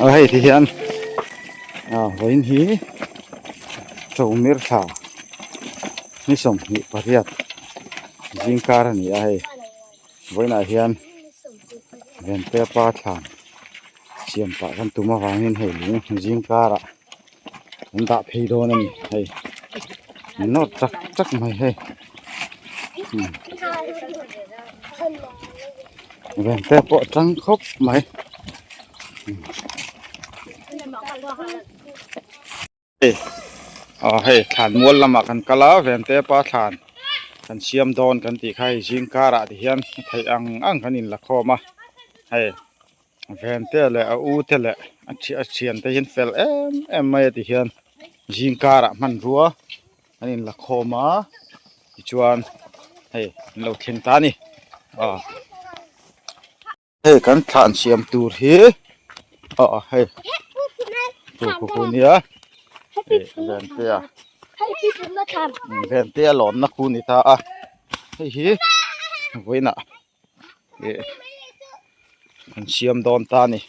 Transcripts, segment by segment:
A hei ti hian ah vawiin hi chawhmir thla ni 28 zingkar a ni a hei vawiinah hian Vente pa thlan siam pah kan tum avangin hei lung zingkarah an dah phei dawn a ni hei nawr chak chak mai hei Vente pawh a tang khawp mai. Hei aw hei thlan mual lamah kan kal a Vente pa thlan kan siam dawn kan tih kha hei zing karah ti hian a theih ang ang kan inla khawm a hei Vente leh a u te leh a a thian te hian fel em em mai a ti hian zing karah hmanrua an inla khawm a tichuan hei an lo thleng ta a ni aw. Hei kan thlan siam tur hi aw hei tu khu khu nia hei Ventea Ventea lawnna khu ni ta a hei hi vawiinah ih an siam dawn ta a ni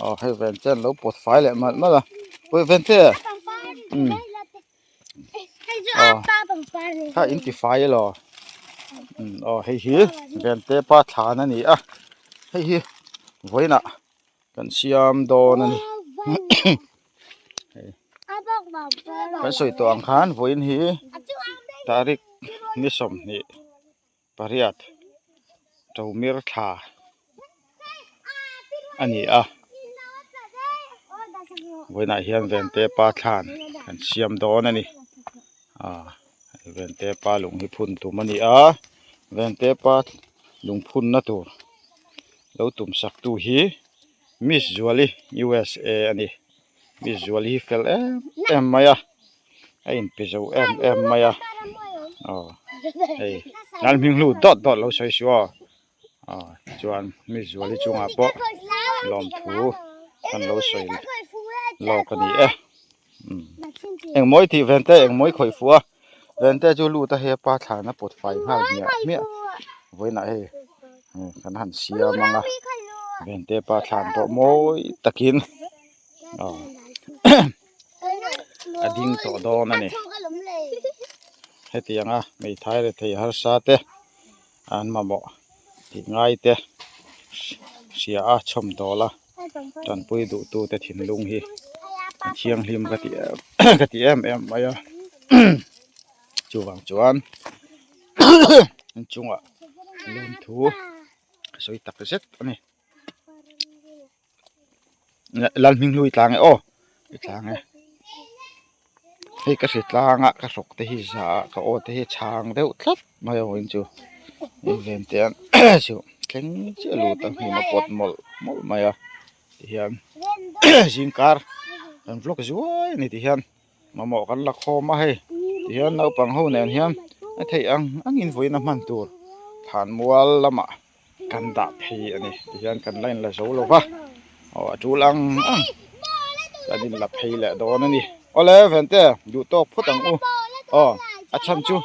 aw hei Ventea an lo pawt fai leh malh malh a awi Ventea umm. Aw kha in ti fai elaw aw hei hi Vente pa thlan a ni a hei hi vawiinah kan siam dawn a ni kan sawi tawh ang khan vawiin hi tarik ni 28 Ṭomir thla a ni a vawiinah hian Vente pa thlan kan siam dawn a ni ah Vente pa lung hi phun tum a ni a Vente pa lung phunna tur lo tum sak tu hi Miss Zuali USA a ni Miss Zuali hi fel em em mai a. a inpe zo em em mai a aw hei lal hming hlu dawt dawt lo sawi suh aw aw chuan mi zuali chungah pawh lawmthu kan lo sawi lawk a ni e engmawi tih ven te engmawi khawih fuh a ven te chu lut a hepa thlan a pawt fai nghal hmiah hmiah vawiinah hei kan han siam ang a ven te pa thlan pawh mawi takin aw. a ding tawh dawn a ni hetianga hmeithai rethei harsa te an mamawh tih ngai te hria a chhawm dawl a tanpui duh tu te thinlung hi a thianghlim ka ti em ka ti em em mai a chuvang chuan an chungah lawmthu a sawi tak zet a ni. Lalhminghlui tlang e aw i tlang e hei ka hre tlang a ka hrawk te hi za a ka aw te hi chhang deuh tlat mai a vawiin chu hei ven te an chu thleng chiah lut a hnim a pawt mawlh mawlh mai a tihian zingkar kan vlog zuai a ni tihian mamawh kan la khawm a hei tihian naupang ho nen hian a theih ang angin vawiin a hman tur thlanmual lamah. kan dah phei a ni tihian kan la inla zo lo va aw a tul ang ang kan inla phei leh dawn a ni awle vente duh tawk phawt ang u aw a chhan chu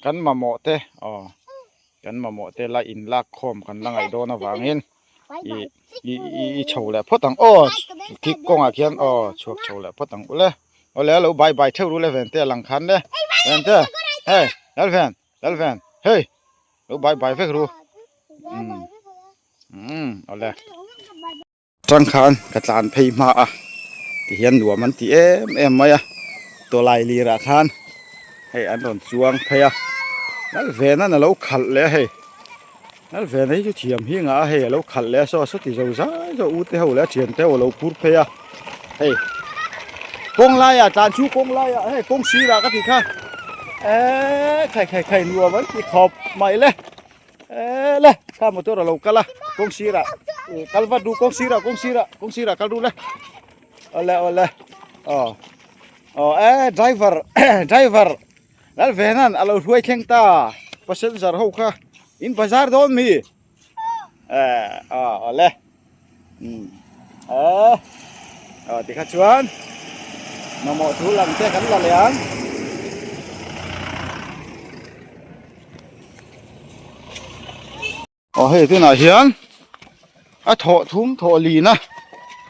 kan mamawh te aw kan mamawh te la inlak khawm kan la ngaih dawn avangin ih ih i chho leh phawt ang aw khi kawngah khian aw chhuak chho leh phawt ang ule awle lo bye bye theuh ru le vente a lang khan le vente hei lalven lalven hei. Lo bai bai vek ru. Umm. Umm awle. Tang khan ka tlan phei hma a tihian nuam an ti em em mai a tawlai lirah khan hei an rawn chuang phei a lal venan a lo khalh leh a hei lal vena hi chu thiam hi ngah a hei a lo khalh leh a saw saw ti zo zai zo u te ho leh a thian te ho a lo phur phei a hei kawng laiah tlan chu kawng laiah hei kawng sirah ka ti kha eee khai khai khai nuam an ti khawp mai le eee le kha motor a lo kal a kawng sirah kal vat ru kawng sirah kawng sirah kawng sirah kal ru le awle awle aw aw e driver driver lal venan a lo hruai thleng ta passenger ho kha in bazar dawn mi eh aw awle umm aw aw tikha chuan mamawh thu lam te kan la leh ang aw hei tunah hian a thawh thum thawh lin a.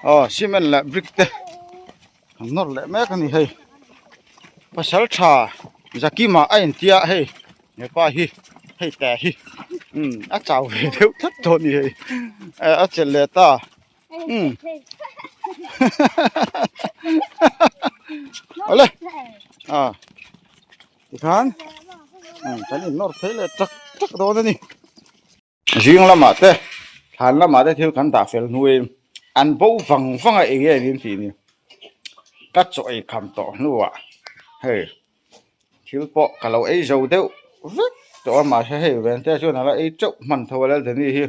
Aw cement leh brick te an nawr leh mek a ni hei pasal tha Zakima a intia hei hepa hi hei te hi umm a chau ve deuh tlat tawh a ni hei a chelh leh ta umm awle ah tikhan kan innawr phei leh tak tak dawn a ni. Zing lamah te thlan lamah te thil kan dah fel hnuin an bo vang vang a eng nge nin tih ni ka chaw ei kham tawh hnuah hei thil pawh ka lo ei zo deuh vek tawh a mahse hei vente chuan a la ei teuh hman tho a Laldani hi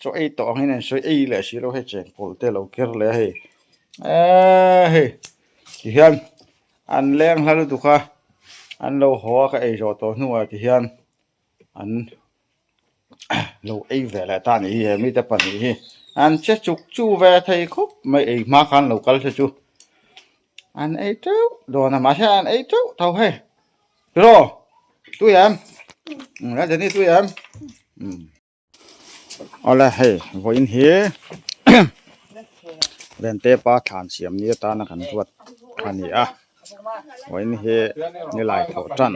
chaw ei tawh angin a insawi ei leh si lo hei chengkawl te a lo ker leh a hei eee hei tihian an leng hla lutuk a an lo haw a ka ei zawh tawh hnuah tihian. An lo ei ve leh ta a nih hi he mite pahnih hi an che chuk chu ve thei khawp mai ei hma khan lo kal se chu an ei teuh dawn a mahse an ei teuh tho hei tiraw tui em Rajani tui em umm. Awle hei vawiin hi Rente pa thlan siam ni atana kan ruat a ni a vawiin hi nilai thawh tan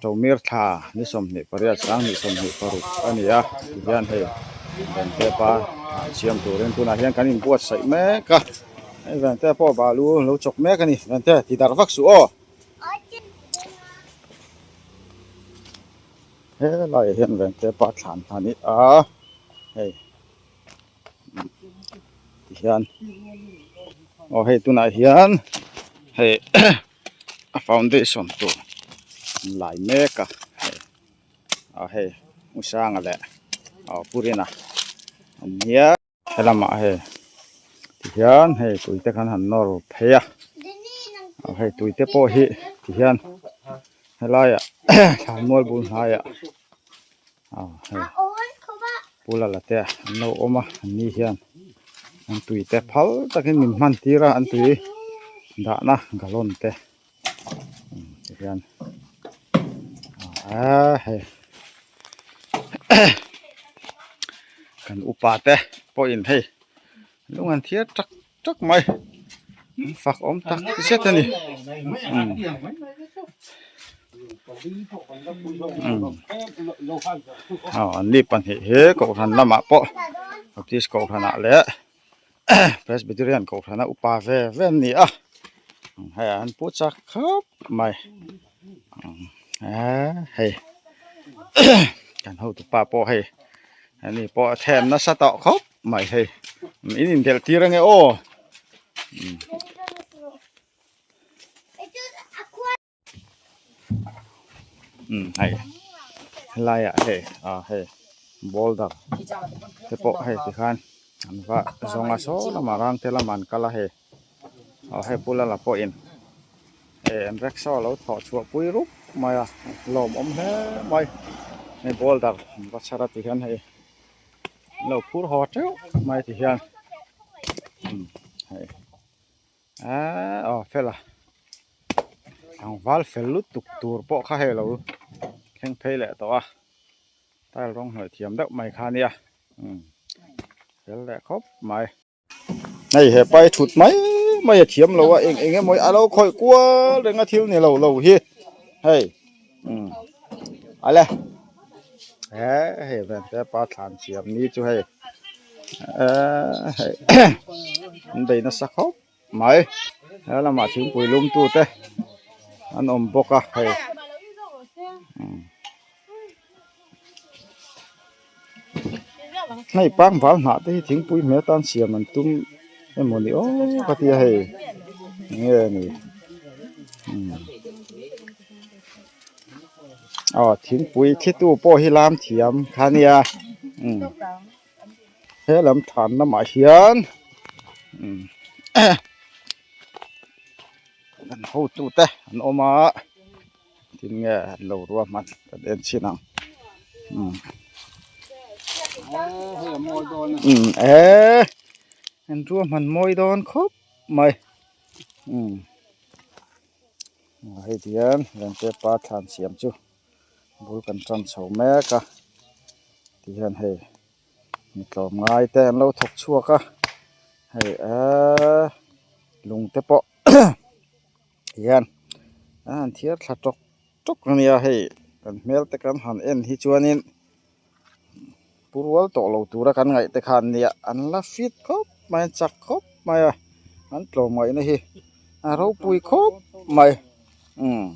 Tomir thla ni 28 2026 a ni a tihian hei Rente pa thlan siam turin tunah hian kan inbuatsaih mek a hei Rente pawh balu lo chawk mek a ni Rente ti darh vak suh aw. He laiah hian Vengte pa thlan a ni a hei tihian aw hei tunah hian hei a foundation tur an lai mek a hei ah hei Hmusanga leh aw Pu Rina an nia. Helamah hei tihian hei tui te khan han nawr phei a aw hei tui te pawh hi tihian helaiah thlanmual bul hnaiah aw hei pula la te an lo awm a an ni hian an tui te phal takin min hman tir a an tui dahna galon te tihian aaa hei kan upa te pawhin hei lung an thiar tak tak mai an fak awm tak zet a ni aw an ni pahnih hi kohhran lamah pawh baptist kohhranah leh. Presbyterian kohhrana upa ve ve an ni a hei an pu chak khawp mai eee hei kan hotu pa pawh hei ani pawh a them nasa tawh khawp mai hei in indelh tir ange aw. Umm hei helaiah hei ah hei boulder te pawh hei tikhan an va zawng a saw lamah rangte lamah an kal a hei aw hei bula la pawhin hei an rickshaw lo thawh chhuah pui rup mai a lawmawm hle mai hei boulder an va chhar a tihian hei an lo phur haw teuh mai tihian umm hei. Eee aw fel a tlangval fel lutuk tur pawh kha hei lo thleng phei leh tawh a tile rawng hnawih thiam deuh mai kha ania umm fel leh khawp mai. Hei he pai thut mai mai a thiam lo a eng eng emaw a lo khawih kual reng a thil ni lo lo hi hei umm ale he hei vente pa thlan siam ni chu hei eee hei an bei nasa khawp mai he lamah thingpui lum tu te an awm bawk a hei hei pangval hnah te hi thingpui hmel tan siam an tum emaw ni aw ka tia hei enge ni umm. Aw thingpui thlitu pawh hi lam thiam kha nia umm he lam than lamah hian umm an hotute an awm a tin nge an lo ruahman kan en chhin ang umm umm eee an ruahman mawi dawn khawp mai umm. Hei hian Vengte pa thlan siam chu bul kan tan chho mek a tihian hei mi tlawm ngai te an lo thawk chhuak a. Hei eee lung te pawh hian an han thiar thla tawk tawk a nia hei kan hmel te kan han en hi chuanin pu rual tawh lo tura kan ngaih te kha an nia an la fit khawp mai an chak khawp mai a an tlawm ngaihna hi a ropui khawp mai umm.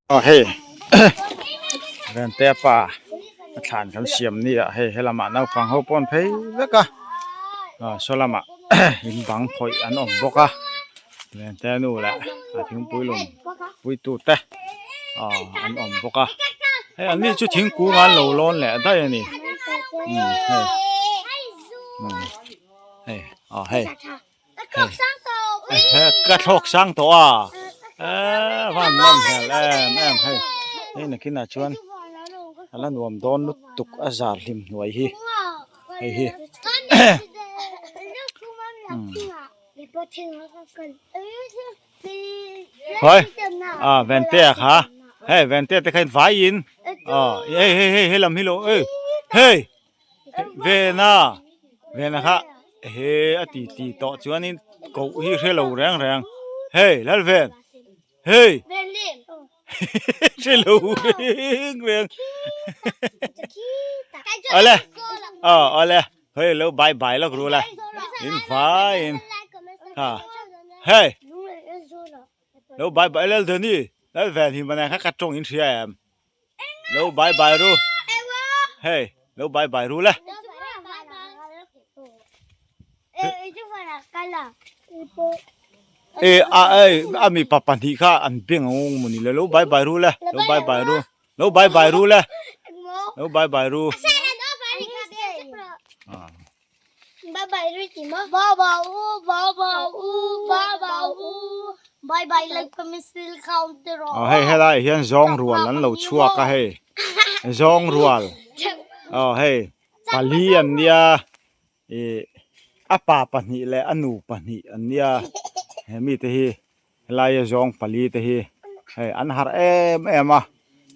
Aw hei Vente pa a thlan kan siam ni ah hei helamah naupang ho pawh an phei vek a aw saw lamah in bang khawih an awm bawk a. Vente nu leh a thingpui lum puitu te aw an awm bawk a hei an ni chu thingkung an lo lawn leh daih a ni umm hei umm hei aw hei hei ka thlawk sang tawh a eee van nawm hmel em em hei hei nakinah chuan a la nuam dawn lutuk a zar hlim hnuai hi hei hi umm. Hawi ah Ventea kha hei Ventea te kha in vai in aw hei hei hei hei lam hi lo ei hei Vena Vena kha he a ti ti tawh chuanin koh hi hre lo reng reng hei Lalven hei hre lo reng reng awle aw awle. Hei lo bye bye lawk ru la in vai in ha hei lo bye bye lel Dani lal ven hi mana kha ka tawng in hria em lo bye bye ru hei lo bye bye ru la e a ei a mi pa pahnih kha an beng ang mawni le lo bye bye ru la lo bye bye ru Lo bye bye ru le. Lo bye bye ru. Bye bye ru ti mo. Bye bye u bye bye u bye bye u. Bye bye like pencil counter. Oh hei helai hian zawng rual an lo chhuak a hei. Zawng rual. Oh hei pali an nia. Ih a pa pahnih leh a nu pahnih an nia he mite hi helaia zawng pali te hi hei an harh em em a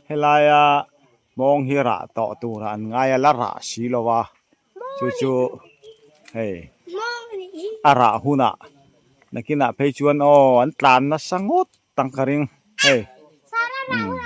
helaia hmawng hi rah tawh tur ah an ngai a la rah si lo a chu chu hei a rah hunah nakinah phei chuan aw an tlan nasa ngawt tang ka ring hei umm.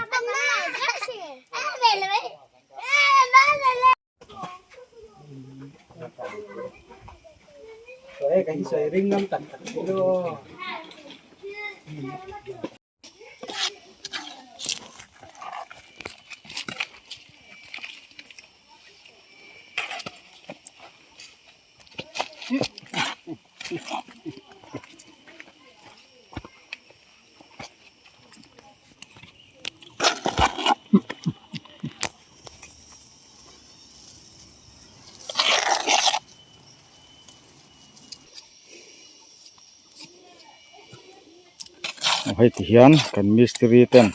Hei ti hian kan mistiri ten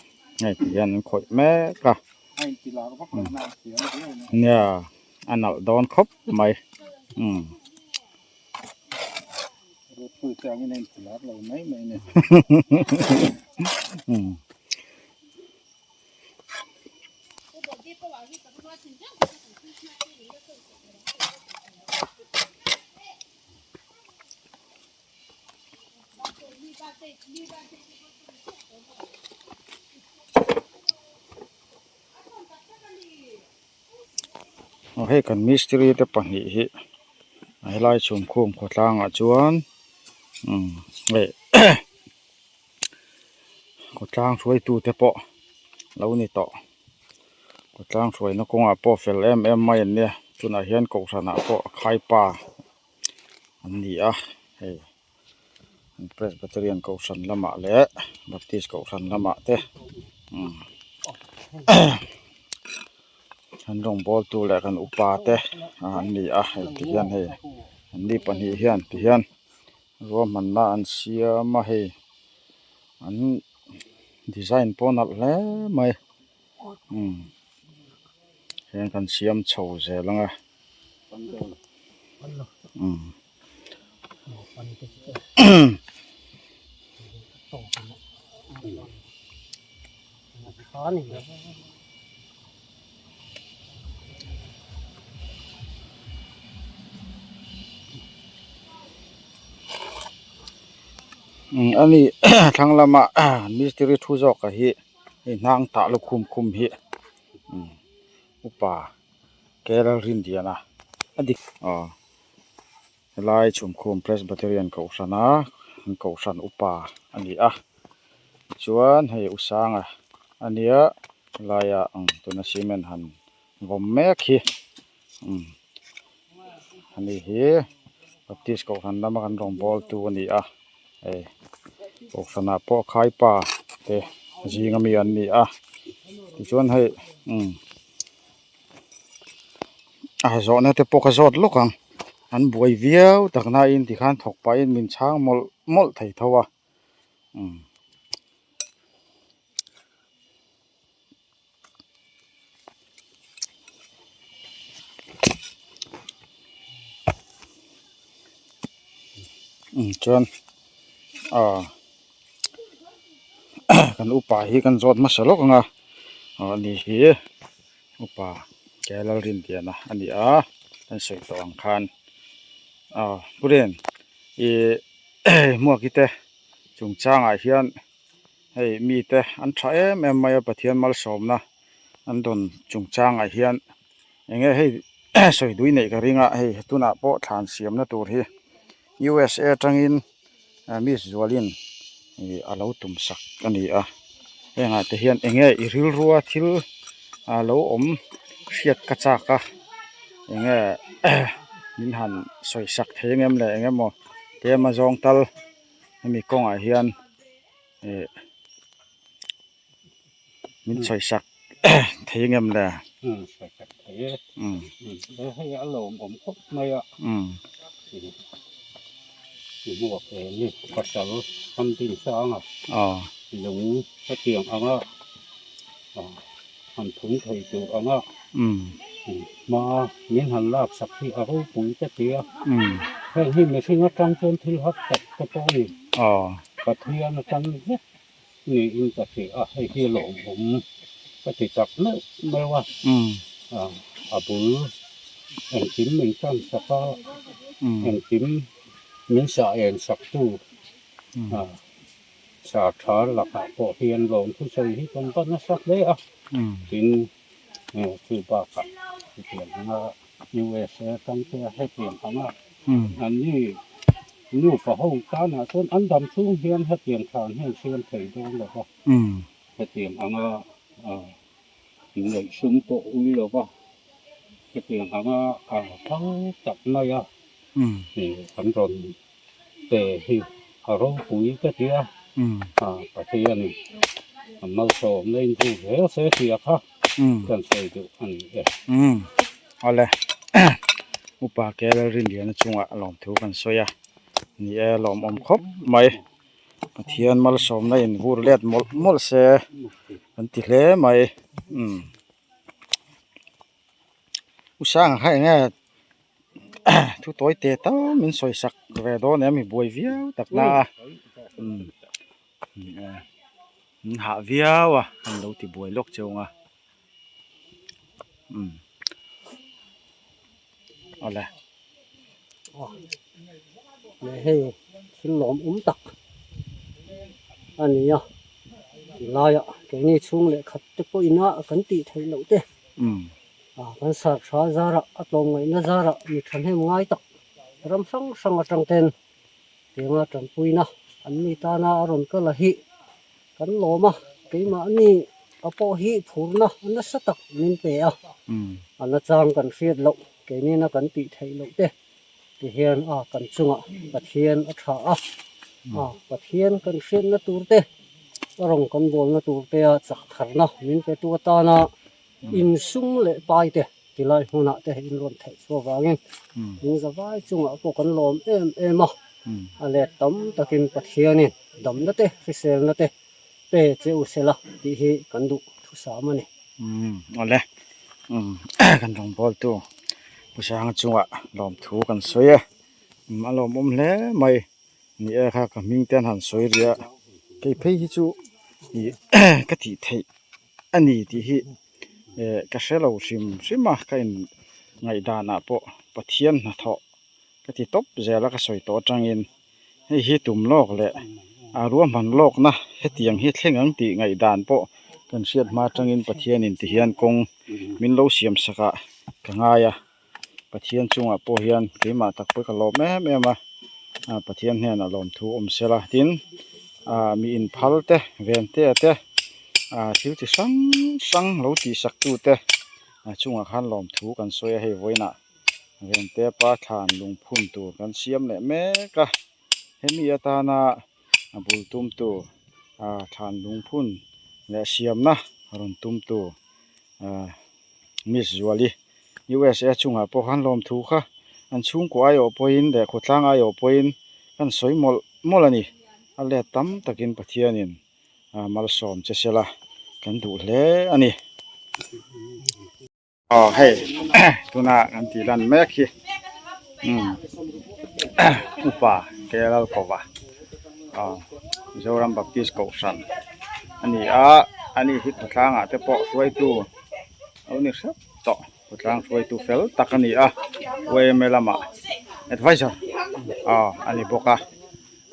hei ti hian an khawih mek a nia a nalh dawn khawp mai umm. Aw hei kan mistiri te pahnih hi helai chhumkhum khawtlangah chuan umm hei Khawtlang hruaitute pawh lo ni tawh khawtlang hruaina kawngah pawh fel em em mai an nia tunah hian kohhranah pawh a khaipa an ni a hei Presbyterian kohhran lamah leh Baptist kohhran lamah te umm an rawngbawl tu leh kan upa te an ni a hei ti hian hei an ni pahnih hian ti hian ruahmanna an siam a hei an design pawh a nalh hle mai umm hian kan siam chho zel ang a umm. Ani thlang lama mistiri thu zawk a hi hei hnang tah lukhum khum hi upa Kerala Rindiana a dik aw helai chhumkhum Presbyterian kohhran a an kohhran upa a ni a tichuan hei u Sanga a nia helaia tuna cement han vawm mek hi umm ani hi Baptist kohhran lama kan rawngbawltu a ni a hei kohhranah pawh khaipa te zinga mi an ni a tichuan hei umm. A zawhna te pawh ka zawt lawk ang an buai viau tak nain tikhan thawk pahin min chhang mawlh mawlh thei tho a umm. Umm chuan ah kan upa hi kan zawt hmasa lawk ang a aw ani hi. Upa Lalrinliana a ni a kan sawi tawh ang khan aw Purin ih hmuaki te chungchangah hian hei mite an tha em em mai a Pathian malsawmna an dawn chungchangah hian eng nge hei sawi dui neih ka ring a hei tunah pawh thlan siamna tur hi USA atangin miss zualin ih a lo tum sak a ni a hengah te hian eng nge i rilrua thil a lo awm hriat ka chak a eng nge min han sawi sak thei ang em le eng emaw tlem a zawng tal hemi kawngah hian ih min sawi sak thei ang em le. Hei a lawmawm khawp mai a i hmuak em ni pasal ram din sang a lung hetiang anga han thun thei tur anga hma min han lak sak hi a ropui ta tia heng hi mihring atang chuan thil hak tak te pawh a ni Pathian atang vek Niin ka hria a, hei hi lawmawm ka ti tak meuh meuh a, a bul engkim min tan sak a, engkim min sah en sak tu sa tha lakah pawh hian lawmthusawi hi kan va nasa hle a, tin chu bakah hetiang anga USA atang te a hetiang anga anni nupa ho tanah chuan an dam chhung hian hetiang thlan hian siam thei dawn lo va, hetiang anga ngaihsum pawh ui lo va, hetiang anga phal tak mai a an rawn pe hi a ropui ka ti a, Pathianin a malsawmna in bu zel se tia kha kan sawi duh a ni e. Awle upa Kerala Rinliana chungah lawmthu kan sawi a ni e lawmawm khawp mai Pathian malsawmna in vur let mawlh mawlh se kan ti hle mai umm. U Sanga kha eng nge thu tawi te tal min sawi sak ve dawn em i buai viau tak na a umm min hah viau a an lo ti buai lawk cheu ang a umm awle. Hei thil lawmawm tak a ni a tunlaiah keini chhung leh khat te pawhin a kan tih theih loh te kan sarhra zarah a tlawmngaihna zarah mi thahnem ngai tak ram hrang hrang atang ten tianga tanpuina an mi tana a rawn kal a hi kan lawm a keimahni a pawh hi phurna nasa tak min pe a a nachang kan hriat loh keinina kan tih theih loh te. Tihian a kan chungah Pathian a tha a. A, Pathian kan hriatna tur te, a rawng kan bawlna tur te a chak tharna min pe tu atana insum leh pai te tilai hmunah te in rawn theih chhuah vangin in zavai chungah pawh kan lawm em em a, a let tam takin Pathianin damna te hriselna te pe che u sela tih hi kan duh thusam a ni. Awle kan rawngbawltu Pu Sanga chungah lawmthu kan sawi e. A lawmawm hle mai ni e kha ka hming te an han sawi ri a kei phei hi chu ih ka tih theih a ni tih hi eh ka hre lo hrim hrim a ka in ngaihdan ah pawh Pathian hnathawh ka ti tawp zel a ka sawi tawh atangin hei hi tum lawk leh a ruahman lawkna hetiang hi thleng ang tih ngaihdan pawh kan hriat hma atangin Pathianin ti hian kawng min lo siam sak ah ka ngai a. Pathian chungah pawh hian keimah tak pawh ka lawm em em a ah Pathian hnenah lawmthu awm sela tin ah mi inphal te ventea te ah thil chi hrang hrang lo tih sak tu te a chungah khan lawmthu kan sawi a hei vawiinah ventea pa thlan lungphun tur kan siam leh mek a hemi atana a bul tum tu ah thlan lungphun leh siamna rawn tum tu ah. Miss Zuali, USA chungah pawh khan lawmthu kha an chhungkaw aiawh pawhin leh khawtlang aiawh pawhin kan sawi mawlh mawlh a ni. A let tam takin Pathianin malsawm che sela kan duh hle a ni. Aw hei tuna kan tih lan mek hi umm upa Kerala kova aw Mizoram Baptist Kohhran a ni a, ani hi khawtlangah te pawh hruaitu a lo ni hrep tawh khawtlang hruaitu fel tak a ni a yma lamah adviser aw a ni bawk a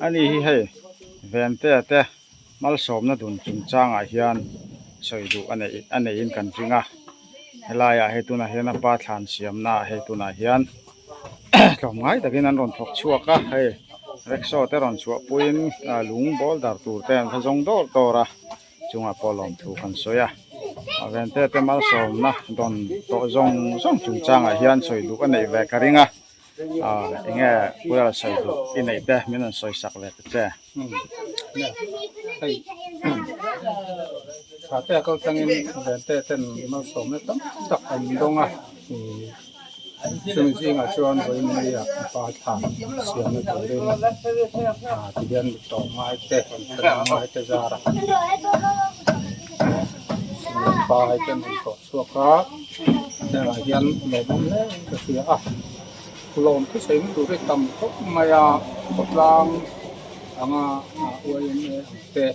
ani hi hei Ventea te malsawmna dun chungchangah hian sawi duh a neih a neihin kan ring a helaiah hei tunah hian a pa thlan siamna ah hei tunah hian tlawmngai takin an rawn thawk chhuak a hei rickshaw te rawn chhuah puiin lung boulder tur te an va zawng dawr dawr a. Chungah pawh lawmthu kan sawi a, a vente te malsawmna dawn tawh zawng zawng chungchangah hian sawi duh a neih ve ka ring a, ah enge puial sawi duh i neih te min rawn sawi sak ve ta che. Hei tha te a kal tangin vente ten malsawmna tam tak an dawng a. Chumi zingah chuan vawiin pa thla siamna turin ah ti hian mi tawng ngai te tawng ngai te zarah pai te an rawn tawh chhuak a hengah hian lawmawm hle in ka hria a lawm thusawi na tur hi tam khawp mai a khawtlang anga yma ang te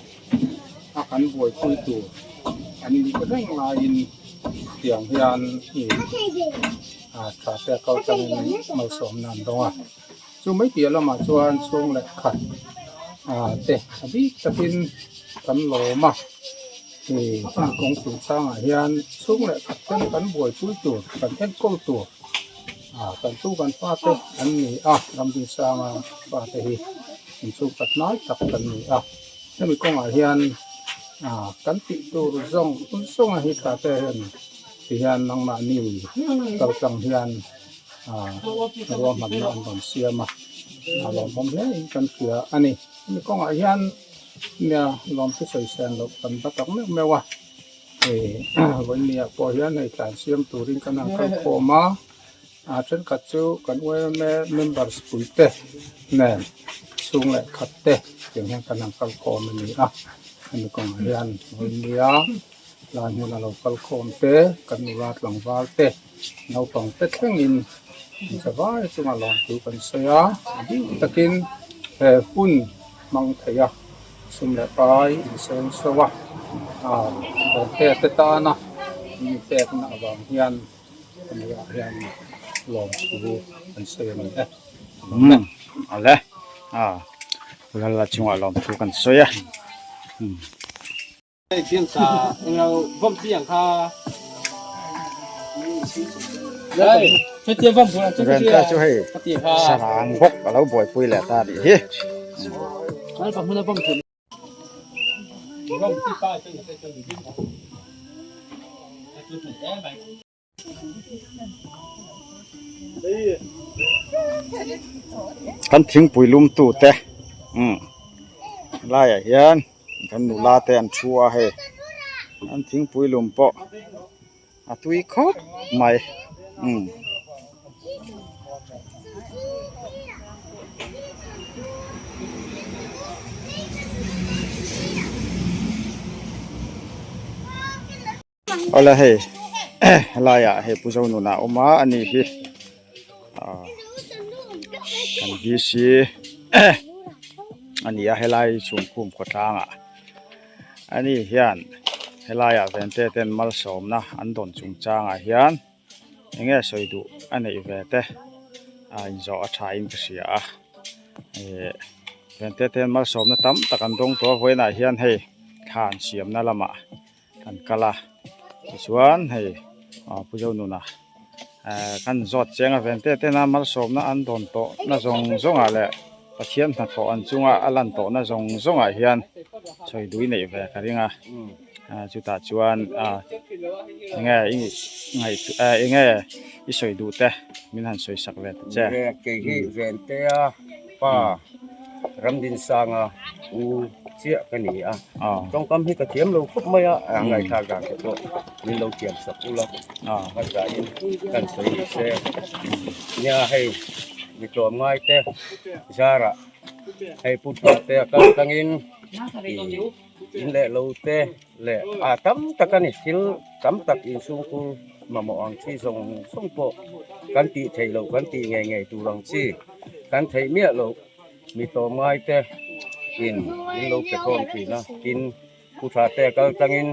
a kan buaipui tur an nih reng laiin tiang hian ih ah tha te a kal tangin malsawmna an dawng a chu mai piah lamah chuan chhung leh khat ah te a bik takin kan lawm a ih kawngpui changah hian chhung leh khat ten kan buaipui tur kan enkawl tur ah kan tu kan pa te an ni a Ramdinsanga pa te hi inchhungkhat hnai tak kan ni a. Hemi kawngah hian ah kan tih tur zawng zawnga hi tha te hian ti hian nangmahni kal tlang hian ah ruahmanna an rawn siam a a lawmawm hle in kan hria a ni. Hemi kawngah hian nia lawmthu sawi sen loh kan va tak meuh meuh a hei vawinia pawh hian hei tlan siam turin kan han kal khawm a. A thenkhat chu kan yma members pui te nen chhung leh khat te tiang hian kan han kal khawm a ni a hemi kawngah hian vawinia lai hmun a lo kal khawm te kan nula tlangval te naupang te thlengin in zavai chunga lawmthu kan sawi a a bik takin he hun hmang thei a sum leh pai inseng so a ah bawngte te tana mi pekna avang hian. Hemi ah hian lawmthu an sawi a ni e. Umm awle ah Lala chungah lawmthu kan sawi a umm. Renta chu hei sarang bawk a lo buaipui leh ta anih hi. Kan thingpui lum tu te umm. Helaiah hian kan nula te an thu a hei an thingpui lum pawh a tui khawp mai umm. Awle hei helaiah hei Pu Zonuna a awm a ani hi ah kan VC a ni a helai chhungkhum khawtlangah ani hian helaiah vente ten malsawmna an dawn chungchangah hian eng nge sawi duh a neih ve te a inzawh a tha in ka hria a ih vente ten malsawmna tam tak an dawng tawh a vawiinah hian hei thla an siamna lamah. Kan kal a tichuan hei ah Pu Zonuna eh kan zawt cheng a ven te tena malsawmna an dawn tawh na zawng zawngah leh Pathian hnathawh an chunga a lan tawh na zawng zawngah hian sawi dui neih ve ka ring a ah chutah chuan ah enge i ngaih eh enge i sawi duh te min han sawi sak ve ta che. Kei hi Ventea pa Ramdinsanga u chiah ka ni a tawngkam hi ka thiam lo khawp mai a a ngaihthlak dan te pawh min lo thiam sak ula a zahin kan sawi ni se nia hei mi tlawm ngai te zarah hei pu tha te a kal tangin ih in leh lo te leh a tam tak a ni thil tam tak inchhungkhur mamawh ang chi zawng zawng pawh kan tih theih loh kan tih ngei ngei tur ang chi kan theih miah loh. Mi tlawm ngai te in min lo pe khawm thin a, tin Pu Tha te kal tlangin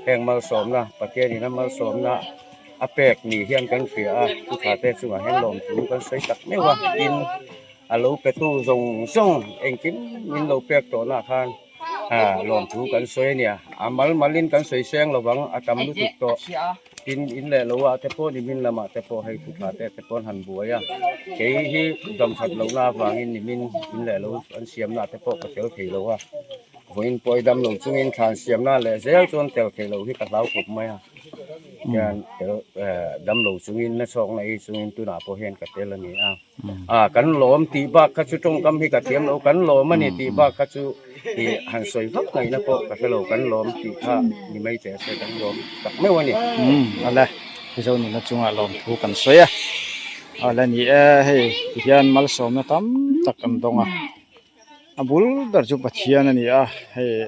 heng malsawmna Pathian in a malsawmna a pek ni hian kan hria a, Pu Tha te chungah hian lawmthu kan sawi tak meuh a, tin a lo petu zawng zawng engkim min lo pek tawhna khan lawmthu kan sawi a nia, a mal malin kan sawi seng lovang a tam lutuk tawh. Tin, in leh lo ah te pawh nimin lamah te pawh hei thutha te te pawh an han buai a, kei hi dam that lohna avangin nimin in leh lo an siamna te pawh ka tel thei lo a, vawiin pawh i dam lo chungin thlan siamna leh zel chuan tel thei lo hi ka hlau khawp mai a, hian tel dam lo chungin na chhawkna ei chungin tunah pawh hian ka tel a ni a. A kan lawm tih bak kha chu tawngkam hi ka thiam lo, kan lawm a ni tih bak kha chu ih han sawi vak ngaihna pawh ka hre lo, kan lawm tih kha ni mai teh se kan lawm tak meuh a ni. Umm awle Mizo nuna chungah lawmthu kan sawi a, awle ni e hei tihian malsawmna tam tak an dawng a, a bul ber chu Pathian a ni a, hei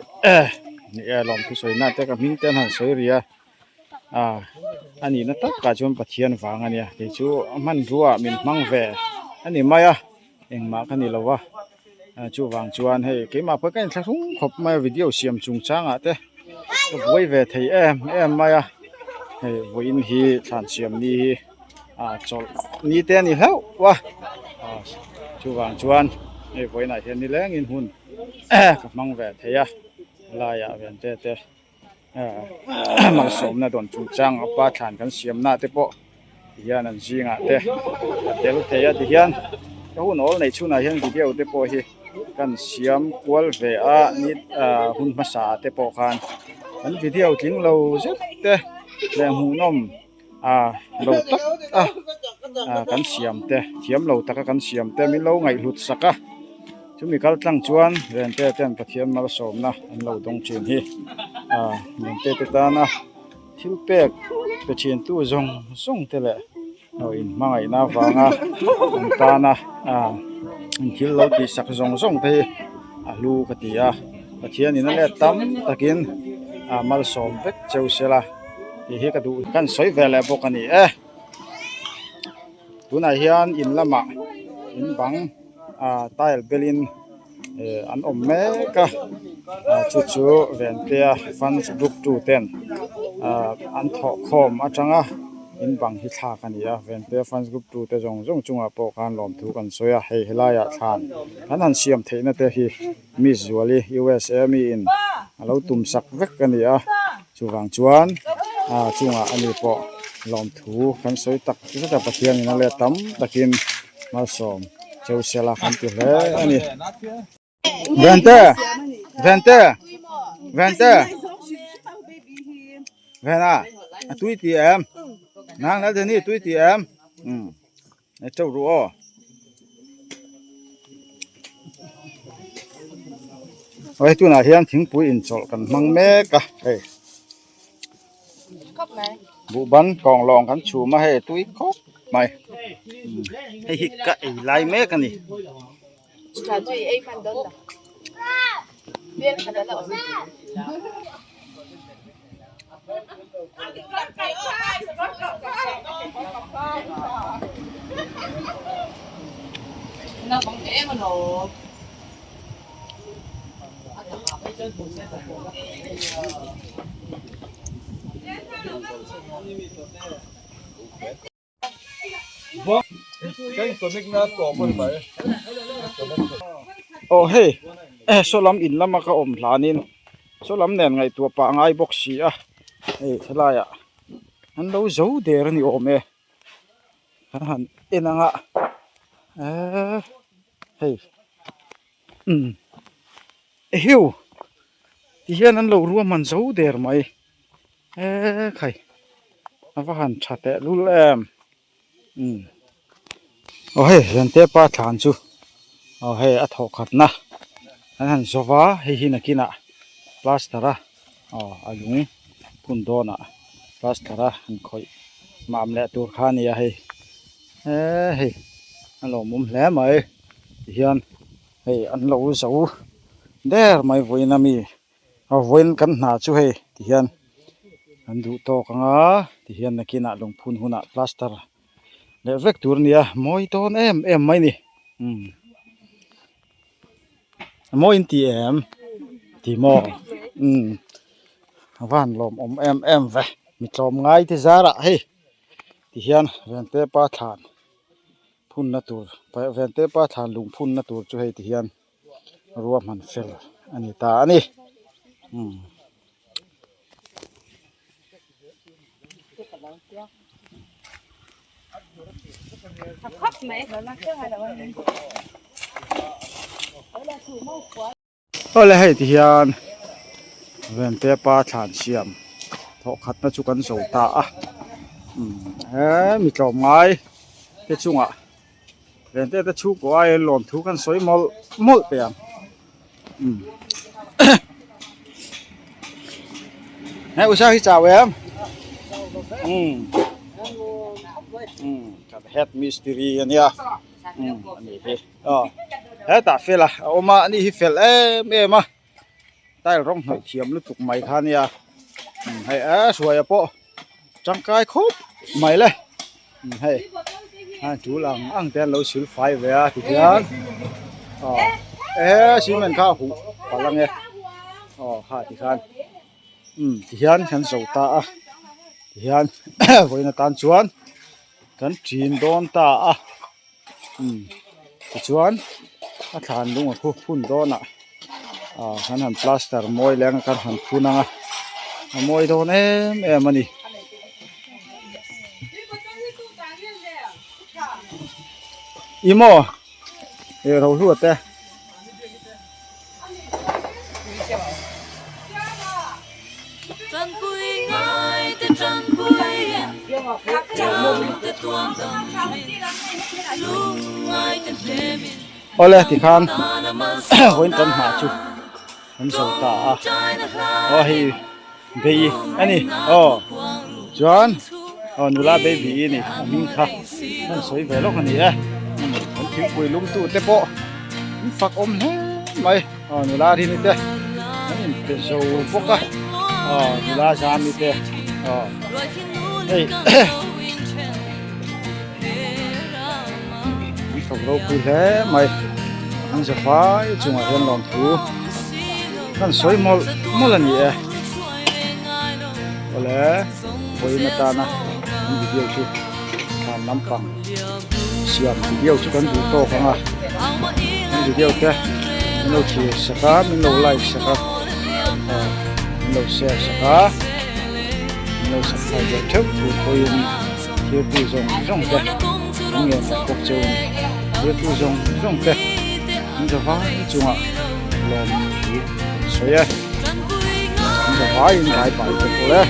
ni e lawmthu sawina te ka hming te an han sawi ri a. Ah a nihna takah chuan Pathian vang a nia kei chu a hmanrua min hmang ve a ni mai a engmah ka ni lo va chuvang chuan hei keimah pawh ka inthlahrung khawp mai a video siam chung changah te ka buai ve thei em em mai a hei vawiin hi thlan siam ni hi ah chawlh ni te a ni hlauh a ah chuvang chuan hei vawiinah hian nilengin hun ka hmang ve thei a helaiah vente te. Malsawmna dawn chungchang a pa thlan kan siamna te pawh tihian an zingah te a tel thei a tihian ka hun awl nei chhunah hian video te pawh hi kan siam kual ve a ni ah hun hmasa te pawh khan kan video tling lo zet te leh hmuhnawm ah lo tak a ah kan siam te thiam lo taka kan siam te min lo ngaihhlut sak a chumi kal tlang chuan Rente ten Pathian malsawmna an lo dawng thin hi ah Rente te tana thil pek pe thin tu zawng zawng te leh aw in hmangaihna avanga an tana ah an thil lo tih sak zawng zawng te hi a hlu ka ti a Pathian in a let tam takin ah malsawm vek cheu sela. Tih hi ka duh kan sawi ve leh bawk a ni e tunah hian in lamah in bang ah tile belin eh an awm mek a ah chu chu Ventea fans group 2 ten ah an thawh khawm atanga in bang hi thlak a ni a Ventea fans group 2 te zawng zawng chungah pawh khan lawmthu kan sawi a hei helaiah thlan kan han siam theihna te hi Miss Zuali USA miin a lo tum sak vek a ni a chuvang chuan ah chungah ani pawh lawmthu kan sawi tak zet a Pathianin a let tam takin malsawm cheu sela kan ti hle a ni. Vente! Vente! Vente! Vena a tui ti em? Nang Laltheni tui ti em? Umm. Teuh ru aw. Hei tunah hian thingpui inchawlh kan hmang mek a hei buhban kawng lawng kan chhum a hei tui khawp mai hei hi ka ei lai mek a ni. Aw hei saw lam in lama ka awm hlanin saw lam nen ngaihtuah pah a ngai bawk si a hei helaiah an lo zo der a ni awm e kan han en ang a eee hei umm ehiu tihian an lo ruahman zo der mai. Eee khai a va han tha teh lul em umm aw hei Zante pa thlan chu aw hei a thawh khatna an han zawh va hei hi nakinah plaster a aw a lung phun dawnah plaster a han khawih mam leh tur kha a nia hei eee hei a lawmawm hle mai tihian hei an lo zo der mai vawiin ami. A vawiin kan hna chu hei ti hian kan duh tawk ang a ti hian nakinah lungphun hunah plaster leh vek tur a nia mawi dawn em em mai a ni umm a mawi in ti em ti maw umm a van lawmawm em em ve mi tlawm ngai te zarah hei ti hian Vente pa thlan phunna tur Vente pa thlan lungphunna tur chu hei ti hian. Ruahman fel a ni ta a ni. Umm. Awle hei ti hian Vente pa thlan siam thawh khatna chu kan zo ta a. Umm he mi tlawmngai te chungah. Vente te chhungkaw aiin lawmthu kan sawi mawlh mawlh teh ang umm he u sang hi chau em umm umm kan head mistiri ania umm ani hi aw hetah fel a a awm a ani hi fel em em a tile rawng hnawih thiam lutuk mai kha ania hei a hruaia pawh tangkai khawp mai le hei a tul ang ang te an lo sil fai ve a tihian aw e cement kha a huh palh ange aw kha tikhan umm tihian kan zo ta a tihian vawiin atan chuan kan ṭin dawn ta a. Umm tichuan a thlan lung a khu phun dawn ah ah kan han plaster mawi leng a kan han phun ang a a mawi dawn em em a ni. I maw e rohlu te. Awle tikhan vawiin kan hnah chu kan zo ta a aw hei bei a ni aw chuan aw nula baby a ni a hming kha kan sawi ve lawk a ni e kan thingpui lum tu te pawh an fak awm hle mai aw nula rini te an inpe zo bawk a aw nula zami te aw hei an fak ropui hle mai an za fai chungah hian lawmthu kan sawi mawlh mawlh a ni e awle vawiin atana an video chu thlan lampang siam video chu kan duh tawk ang a an video te min lo thlir sak a min lo like sak a ah min lo share sak a min lo subscribe leh theuh tur pawhin thirtu zawng zawng te an ngen leh bawk cheu a ni thirtu zawng zawng te an za vai chungah lawm thu kan sawi e an za vaiin rai pai te pawh e.